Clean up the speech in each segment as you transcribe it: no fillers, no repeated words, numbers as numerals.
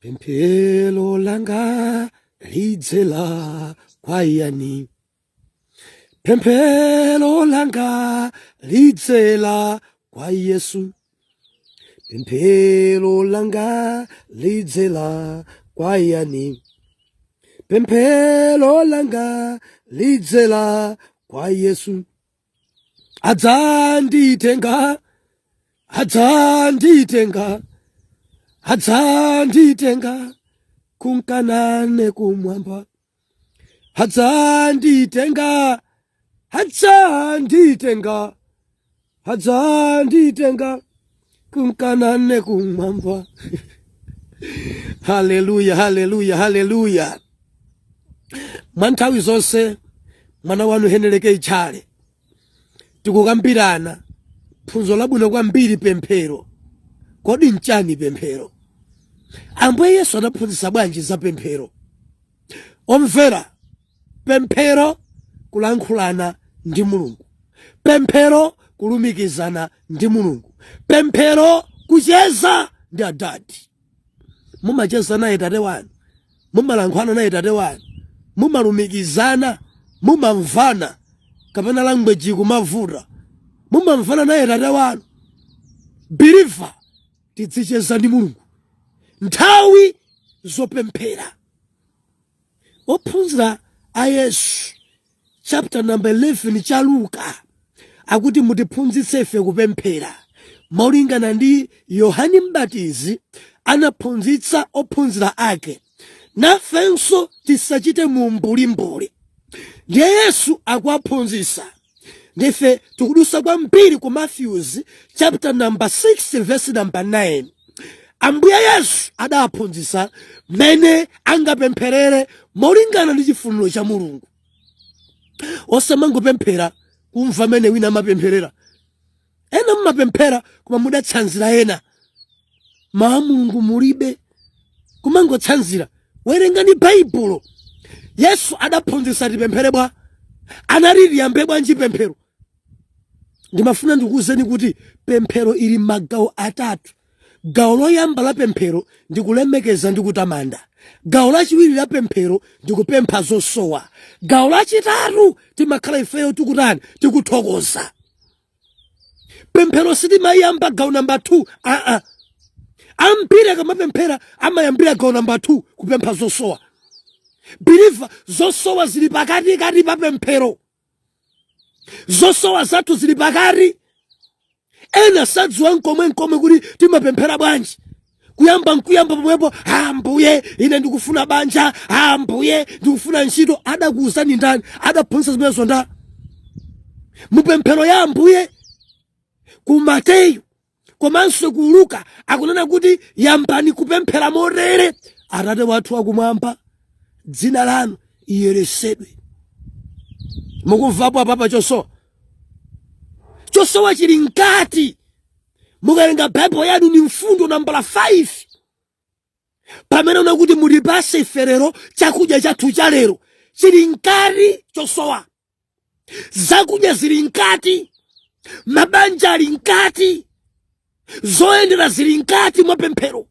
Pemphero langa lidzela kwa yani? Pemphero langa lidzela kwa Yesu. Pemphero langa lidzela kwa yani? Pemphero langa lidzela kwa Yesu. Adzanditenga, adzanditenga, adzanditenga kunkanane kumwamba. Adzanditenga, adzanditenga, adzanditenga kunkanane kumwamba. Haleluya, haleluya, haleluya. Mwa nthawi zonse mwana wanu Heneleke Itchale tikukambirana phunzo labwino kwambiri, pemphero. Kodi nchani pemphero? Ambuye Yesu anaphunzitsa bwanji za pemphero? Omvera, pemphero kulankhulana ndi Mulungu, pemphero kulumikizana ndi Mulungu, pemphero kucheza ndi adadi. Mumacheza naye tate wanu, mumalankhulana naye tate wanu, mumalumikizana, mumamvana, kapena language kumavuta? Mumamvana naye tate wanu? Believer, tidzicheza ndi Mulungu nthawi zopemphera. Ophunzira a Yesu, chapter number 11 cha Luka, akuti mutiphunzitse ife kupemphera molingana ndi Yohani Mbatizi anaphunzitsa ophunzira ake, nafenso tisachite mumbulimbuli. Ndiye Yesu akuwaphunzitsa. Ndife tikudusa kwambiri ku Matthews chapter number 6 verse number 9. Ambuye Yesu adaphunzitsa mmene angapempherere molingana ndi chifuniro cha Mulungu, osamangopemphera kumva mmene wina amapempherera. Ena mumapemphera koma mudatsanzira ena, mawu Mulungu mulibe, kumangotsanzira. Werengani Baibulo. Yesu adaphunzitsa tipemphere bwa, anati tiyambe bwanji pemphero? Ndimafuna ndikuwuzeni kuti pemphero ili magawo atatu. Gawo loyamba la pemphero ndi kulemekeza ndi kutamanda. Gawo lachiwiri la pemphero ndi kupempha zosowa. Gawo lachitatu timakhala ifeyo tikutani? Tikuthokoza. Pemphero sitimayamba gawo namba 2, aa. Ambiri akamapemphera amayambira gawo namba 2, kupempha zosowa. Believer, zosowa zili pakatikati pa pemphero. Zosowa zathu zili pakati. Ena sadziwa nkomwe nkomwe kuti timapemphera bwanji. Kuyamba nkuyamba pomwepo, "Ambuye, ine ndikufuna banja, Ambuye, ndikufuna ntchito." Adakuwuzani ndani? Adaphunzitsa zimenezo nda mupemphero ya Ambuye ku Mateyu komanso ku Luka akunena kuti yambani kupemphera motere: "Atate wathu wakumwamba, dzina lanu iyeresedwe." Mukumvapo apapa? Chosowa, chosowa chili mkati. Mukawerenga Baibulo yanu ni mfundo nambala 5, pamene unakuti mutipase ife lero chakudya chathu cha lero. Chili mkati chosowa. Zakudya zili mkati, mabanja ali mkati, zoyendera zili mkati mwa pemphero.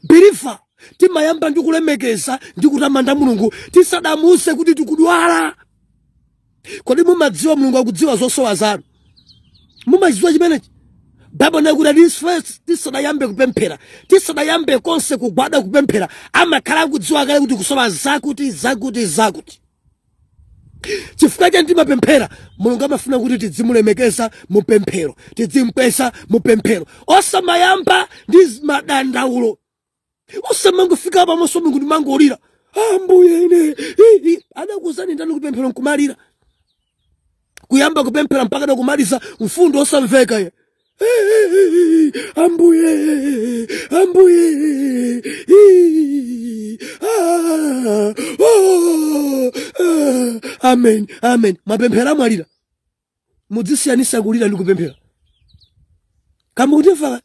Believer, timayamba ndi kulemekeza ndi kutamanda Mulungu tisadamuwuze kuti tikudwala. Kodi mumadziwa Mulungu akudziwa zosowa zanu? Mumadziwa chimenechi? Baibulo nakuti at least first, tisadayambe kupemphera, tisadayambe konse kugwada kupemphera, amakhala akudziwa kale kuti kusowa zakuti, zakuti, zakuti. Chifukwa chani timapemphera? Mulungu amafuna kuti tidzimulemekeza mupemphero, tidzimkweza mupemphero, osamayamba ndi madandaulo, osamangofika pamaso Mulungu ndimangolira, "Ambuye, ine." Adakuuzani ndani kupemphero nkumalira? Kuyamba kupemphera mpaka nakumaliza, mfundo osamveka ye. "Ambuye, Ambuye, ah, oh, ah, amen, amen." Mapemphera amwalira. Mudzisiyanisa kulira ndi kupemphera. Kamukutimva?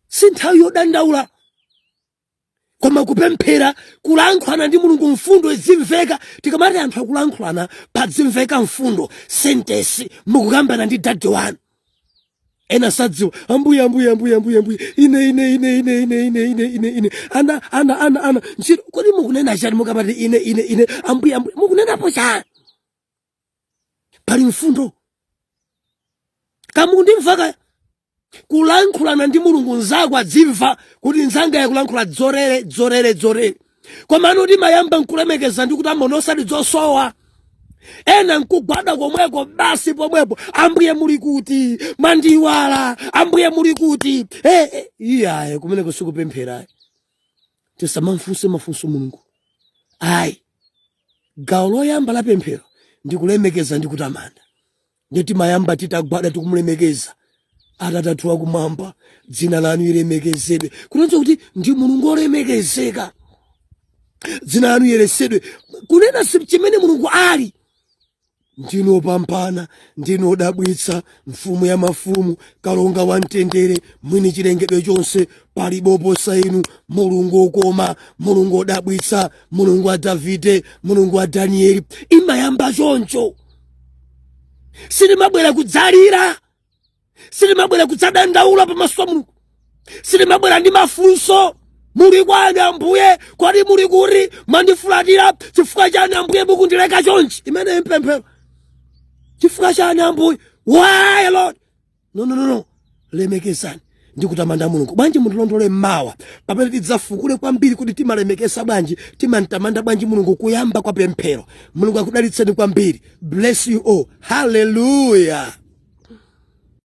Si nthawi yodandaula koma kupemphera, kulankhulana ndi Mulungu, mfundo zimveka. Tikamati anthu akulankhulana, padzimveka mfundo, sentence, mukukambana ndi daddy wanu. Ena sadziwa, Ambuye, Ambuye, Ambuye, Ambuye, Ambuye, ine, ine, ine, ine, ine, ine, ine, ine, ine, ana, ana, ana, ana, ntchito. Kodi mukunena chani mukamati ine, ine, ine, Ambuye, Ambuye? Mukunenapo chani? Pali mfundo? Kamukundimva kaya? Kulankhulana ndi Mulungu, nzako adzimva kuti nzanga yakulankhula dzorere, dzorere, dzorere. Komano timayamba nkulemekeza ndi kutamanda, osati dzosowa. Ena nkugwada komweko basi pomwepo, Ambuye muli kuti? Mwandiwala? Ambuye muli kuti? Eh, eh, iyaye, kumeneko sikupemphera. Tisamamfunse mafunso Mulungu, ayi. Gawo loyamba la pemphero ndi kulemekeza ndi kutamanda. Ndiye timayamba titagwada, tikumulemekeza Atate athu akumwamba, dzina lanu lilemekezedwe, kunenza kuti ndi Mulungu olemekezeka, dzina lanu liyeresedwe, kunena chimene Mulungu ali. Ndinu opambana, ndinu odabwitsa, mfumu ya mafumu, kalonga wa mtendere, mwini chilengedwe chonse, palibe oposa inu, Mulungu okoma, Mulungu odabwitsa, Mulungu wa Davide, Mulungu wa Danieli. Imayamba choncho. Sitimabwera kudzalira, sitimabwera kudzadandaula pamaso pa Mulungu, sitimabwera ndi mafunso: muli kwani Ambuye? Kodi muli kuti? Mwandifulatira chifukwa chani Ambuye? Mukundileka chonchi? Imene mpemphero, chifukwa chani Ambuye? Why, Lord? No, no, no, no. Lemekezani ndi kutamanda Mulungu. Bwanji mutilondole mmawa pamene tidzafukule kwambiri kuti timalemekeza bwanji, timamtamanda bwanji Mulungu kuyamba kwa pemphero. Mulungu akudalitseni kwambiri. Bless you all. Hallelujah.